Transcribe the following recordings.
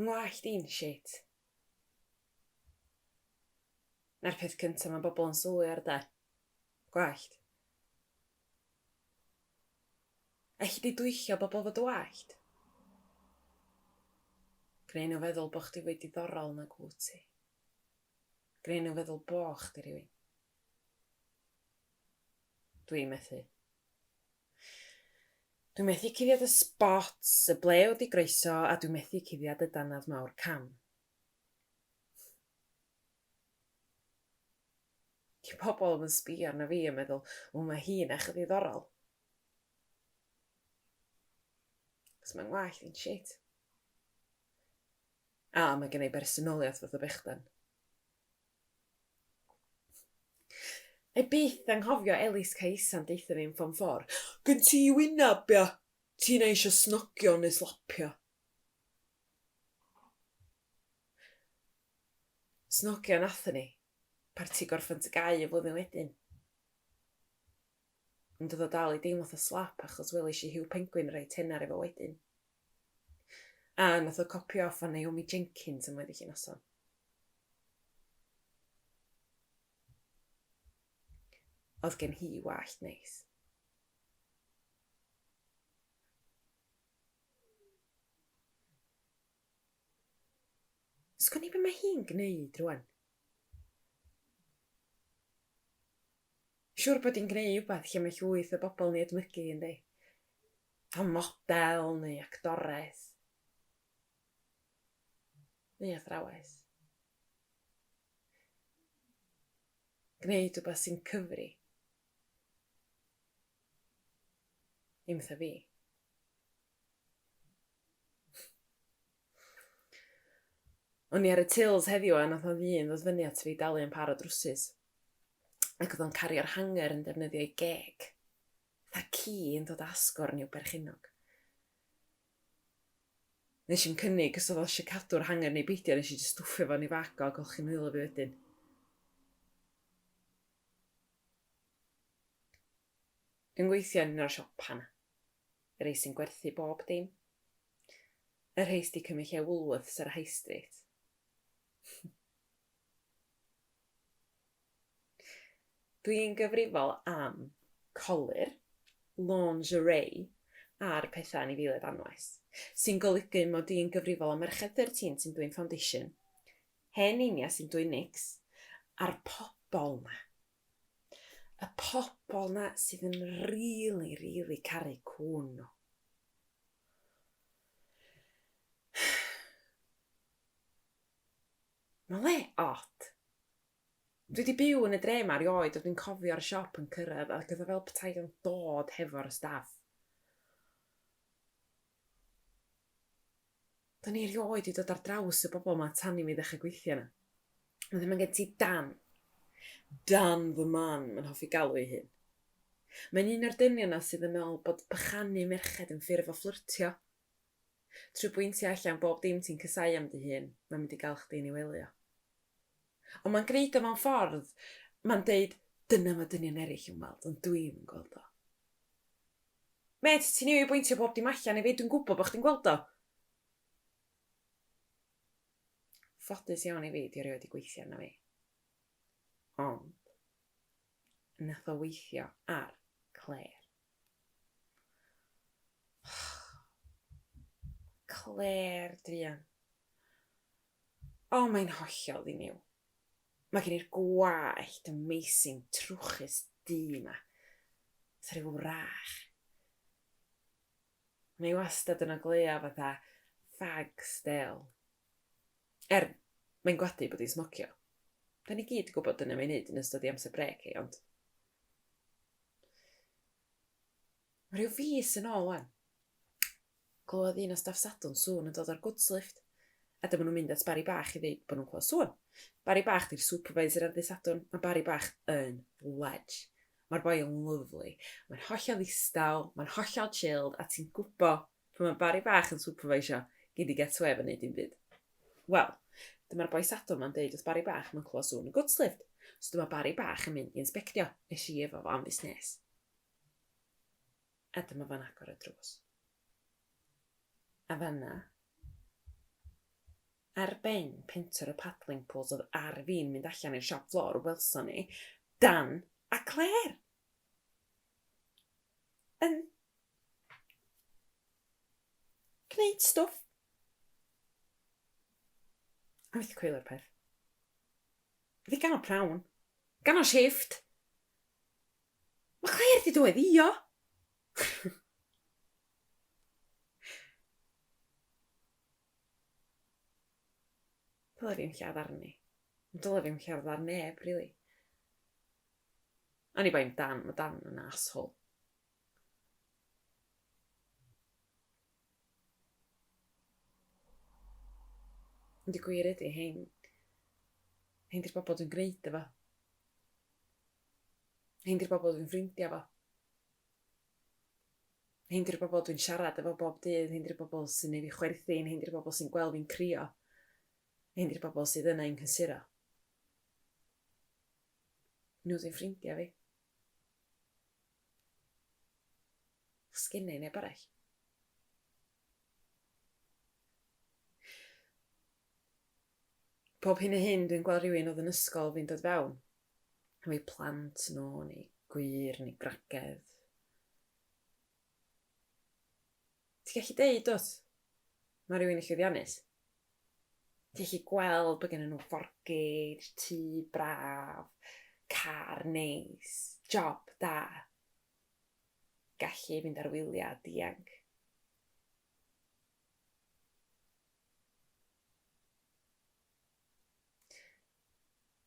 Ngwallt i'n shit. Na'r peth cyntaf mae bobl yn sylwi ar de. Gwallt. Elli di dwyllo bobl efo dy wallt? Gneu nhw feddwl bo chdi fwy diddorol nag wyt ti. Gneu nhw feddwl bo chdi rhywun. Dwi'n methu. Dwi'n methu cuddiad y spots, y blew digroeso a dwi'n methu cuddiad y dannedd mawr cam. Di pobl ddim yn sbio arna fi a meddwl, o mae hi'n ach ddiddorol. Cos mae'n ngwallt i'n shit. A mae gen i bersonoliaeth fath o bechdan. Na i byth anghofio Elis Caesa'n deutha fi yn Form 4, Gen ti wynab ia? Ti na eisiau snogio neu slapio. Snogio nathon ni. Parti gorffen TGAU y flwyddyn wedyn. Ond oedd o dal i deimlo fatha slap achos welis i Huw Penguin reit tenar efo wedyn. A nath o copio off o Naomi Jenkins am weddill y noson. Oedd gen hi wallt neis. Sgwn i be mae hi'n gneud rwan. Siwr bod hi'n gneud wbath lle mae llwyth o bobl yn ei edmygu yndi? Fel model neu actores. Neu athrawes. Gneud wbath sy'n cyfri. Ddim fatha fi. O'n i ar y tills heddiw a nath 'na ddyn ddod fyny at fi i dalu am par o drwsus. Ac oedd o'n cario'r hanger yn defnyddio ei geg. Fatha ci yn dod â asgwrn i'w berchennog. Nes i'm cynnig os oedd o eisiau cadw'r hanger neu beidio, nes i jyst stwffio fo yn ei fag o a golchi nwylo fi wedyn. Dwi'n gweithio yn un o'r siopa 'na. Y rei sy'n gwerthu bob dim. Y rhei sy 'di cymryd lle Woolworths ar y High Street. Dwi'n gyfrifol am colur, lingerie a'r pethau anifeiliaid anwes. Sy'n golygu mod i'n gyfrifol am merched 13 sy'n dwyn foundation, hen neinia sy'n dwyn NYX, a'r pobol 'na. Y pobol 'na sydd yn rili, rili caru cŵn nhw. Mae'n le od. Dwi 'di byw yn y dre 'ma erioed a dwi'n cofio'r siop yn cyrraedd ac oedd o fel petai o'n dod hefo'r staff. Do'n i erioed 'di dod ar draws y bobl 'ma tan i mi ddechrau gweithio yna. Wedyn mae gen ti Dan. Dan the man, mae'n hoffi galw ei hun. Mae'n un o'r dynion 'na sydd yn meddwl bod bychanu merched yn ffurf o fflyrtio. Trwy bwyntio allan bob dim ti'n casáu am dy hun, mae'n mynd i gael chdi yn ei wely o. Ond mae'n gwneud o mewn ffordd, mae'n deud, dyna mae dynion eraill yn weld, ond dwi'm yn gweld o. Mêt, ti newydd bwyntio bob dim allan i fi, dwi'n gwybod bod chdi'n gweld o. Ffodus iawn i fi, di o rioed 'di gweithio arna fi. Ond, nath o weithio ar Claire. Claire, druan. O, mae'n hollol ddiniw. Mae gen i'r gwallt amazing trwchus du 'ma. Fatha rhyw wrach. Mae wastad yn ogleuo fatha fag stêl. Er, mae'n gwadu bod hi'n smocio. Da ni gyd yn gwybod dyna mae'n neud yn ystod ei amser brêc hi, ond... Mae rhyw fis yn ôl wan. Clywodd un o staff Sadwrn sŵn yn dod o'r goods lift, a dyma nhw'n mynd at Barry Bach i ddeud bod nhw'n clywed sŵn. Barry Bach 'di'r supervisor ar ddydd Sadwrn. Mae Barry Bach yn ledge. Mae'r boi yn lyfli. Mae'n hollol ddistaw, mae'n hollol chilled, a ti'n gwbo pan mae Barry Bach yn supervisio, gei di get away efo neud dim byd. Wel, dyma'r boi Sadwrn 'ma'n deud wrth Barry Bach mae'n clywed sŵn y goods lift. So dyma Barry Bach yn mynd i inspectio. Es i efo fo am fusnes. A dyma fo'n agor y drws. A fanna, Ar ben pentwr y paddling pools oedd ar fin mynd allan i'r shop floor welson ni Dan a Claire yn gwneud stwff. A methu coelio'r peth. Oedd hi ganol pnawn. Ganol shifft. Mae Claire 'di dyweddïo! Dyle fi'm lladd arni. Dyle fi'm lladd ar neb, rili. Oni bai am Dan, mae Dan yn asshole. Ond y gwir ydy, hein, hein di'r bobl dwi'n gwneud efo. Hein di'r bobl dwi'n ffrindiau efo. Hein di'r bobl dwi'n siarad efo bob dydd, hein di'r bobl sy'n neud fi chwerthin, hein di'r bobl sy'n gweld fi'n crio. Hein di'r bobl sydd yna i'n cysuro. Nhw sy'n ffrindiau fi. Sgynna i neb arall. Pob hyn a hyn dwi'n gweld rhywun oedd yn ysgol fi'n dod fewn. Efo'u plant nhw, neu gwŷr, neu gwragedd. Ti'n gallu deud, dwt? Mae rhywun yn llwyddiannus. Ti'n gallu gweld bod gen nhw forgage, tŷ braf, car neis, job da. Gallu fynd ar wyliau a dianc.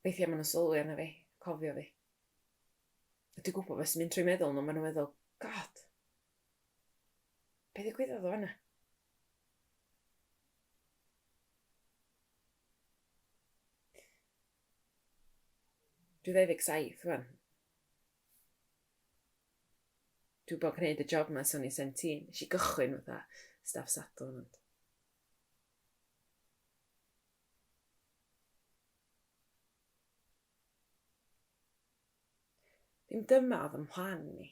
Weithiau maen nhw'n sylwi arna fi, cofio fi. A dwi'n gwybod beth sy'n mynd trwy meddwl nhw, maen nhw'n meddwl, God, be ddigwyddodd o fan'na? Dwi 27 wan. Dwi bod gwneud y job 'ma ers o'n i'n 17. Nes i gychwyn fatha staff Sadwrn ond... Ddim dyma oedd 'y mhlan i.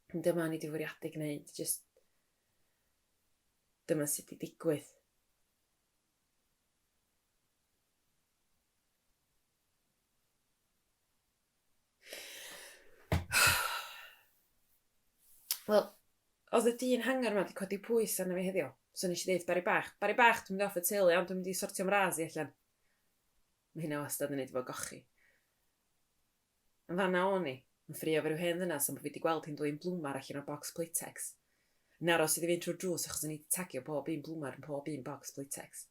Ddim dyma o'n i 'di fwriadu gwneud, jyst dyma sydd 'di digwydd. Wel, oedd y dyn hangar 'ma 'di codi pwys arna fi heddiw, so nes i ddeud Bari bach, Bari bach, dwi'n mynd off y teulu iawn, dwi'n mynd i sortio mras i allan. Mae hynna wastad yn neud efo gochi. Yn fanna o'n i, yn ffrio efo rhyw hen ddynas am bod fi 'di gweld hi'n dwyn blwmar allan o bocs Playtex. Yn aros iddi fynd trwy'r drws achos o'n i 'di tagio pob un blwmar yn pob un bocs Playtex.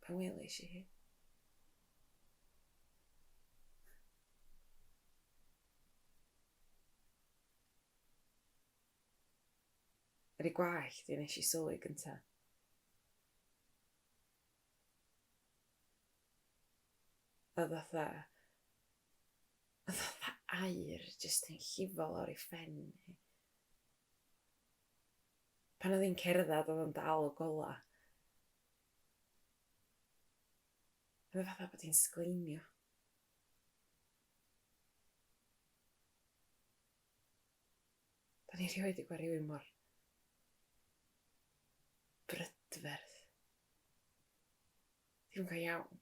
Pan welis i hi. Ar ei gwallt hi nes i sylwi gynta. Oedd fatha... Oedd fatha aur jyst yn llifo lawr ei phen hi. Pan oedd hi'n cerdded oedd o'n dal y golau. Oedd o fatha bod hi'n sgleinio. Do'n i rioed 'di gweld rhywun mor brydferth. Ddim go iawn.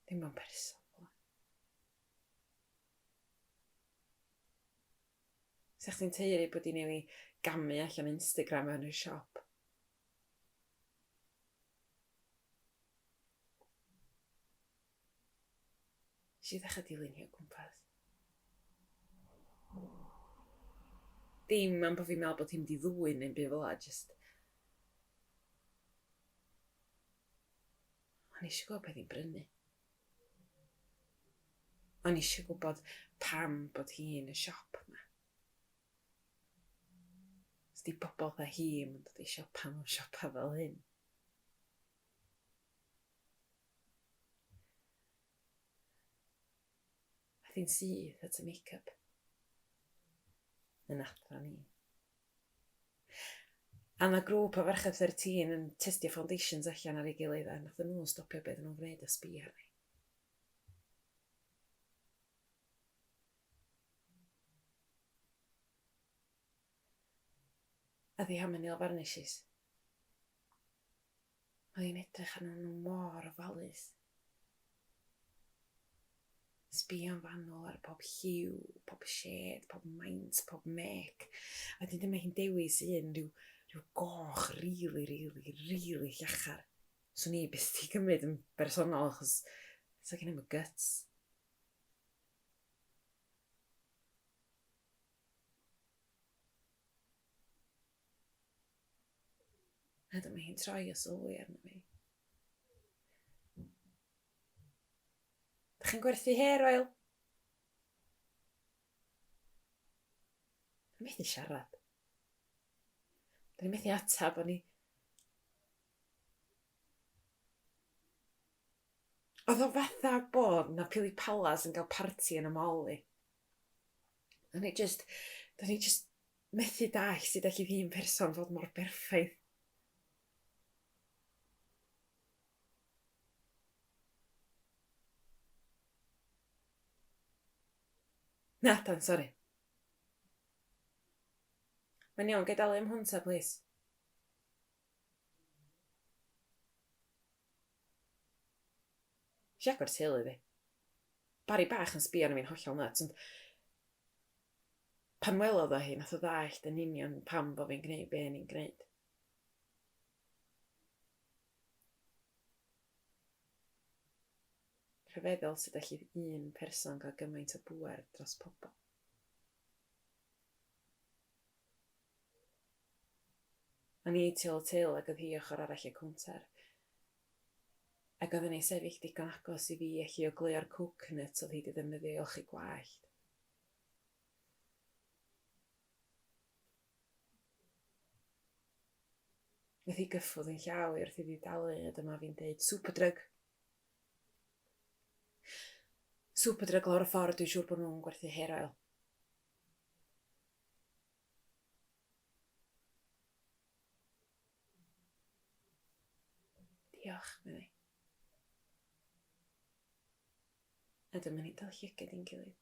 Ddim mewn person fel 'na. 'Sa chdi'n taeru bod hi'n newydd gamu allan o Instagram yn y siop? Nes i ddechrau dilyn hi o gwmpas. Dim am bod fi'n meddwl bod hi'n mynd i ddwyn neu'm byd fel 'a, jyst... O'n i eisiau gweld beth hi'n brynu. O'n i eisiau gwybod pam bod hi yn y siop 'ma. Os 'di pobl fatha hi ddim yn dod i siopa mewn siopa fel hyn. Aeth hi'n syth at y make-up. Yn adran i. A 'na grŵp o ferched 13 yn testio foundations allan ar ei gilydd a nathon nhw stopio be oedden nhw'n gwneud a sbio arni. A ddi am y nail varnishes. Oedd hi'n edrych arnyn nhw mor ofalus. Sbio'n fanwl ar pob lliw, pob shade, pob maint, pob mec. A wedyn dyma hi'n dewis un rhyw, rhyw goch rili, rili, rili llachar. Swn i byth 'di cymryd yn bersonol achos sa gen i'm y guts. A dyma hi'n troi a sylwi arno fi. Dych chi'n gwerthu hair oil? Dwi'n methu siarad. Dwi'n methu atab, o'n i... Oedd o fatha bod na Pili Palas yn cael parti yn y mall i. O'n i jyst, o'n i jyst methu dallt sut allith un person fod mor berffaith. Na, Dan, sori. Mae'n iawn, gai dalu am hwn ta, plis? Nes i agor till iddi. Barry bach yn sbio arna fi'n hollol nuts, ond pan welodd o hi, nath o ddallt yn union pam bo fi'n gneud be o'n i'n gneud. Rhyfeddol sut allith un person gael gymaint o bŵer dros pobl. O'n i tu ôl y til ac oedd hi ochr arall y cownter. Ac oedden ni'n sefyll digon agos i fi allu ogleuo'r coconut oedd hi 'di ddefnyddio i olchi gwallt. Wnaeth hi gyffwrdd yn llaw i wrth iddi dalu a dyma fi'n deud Superdrug! Superdrug lawr y ffordd, dwi'n siŵr bod nhw'n gwerthu hair oil. Diolch, meddai. A dyma ni'n dal llygad i'n gilydd.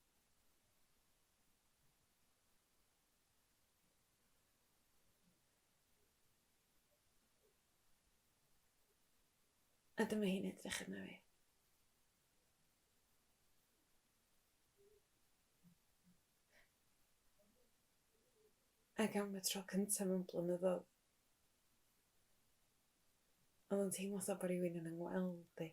A dyma hi'n edrych arna fi. Ac am y tro cyntaf mewn blynyddoedd, oedd o'n teimlo fatha bod rhywun yn 'y ngweld i.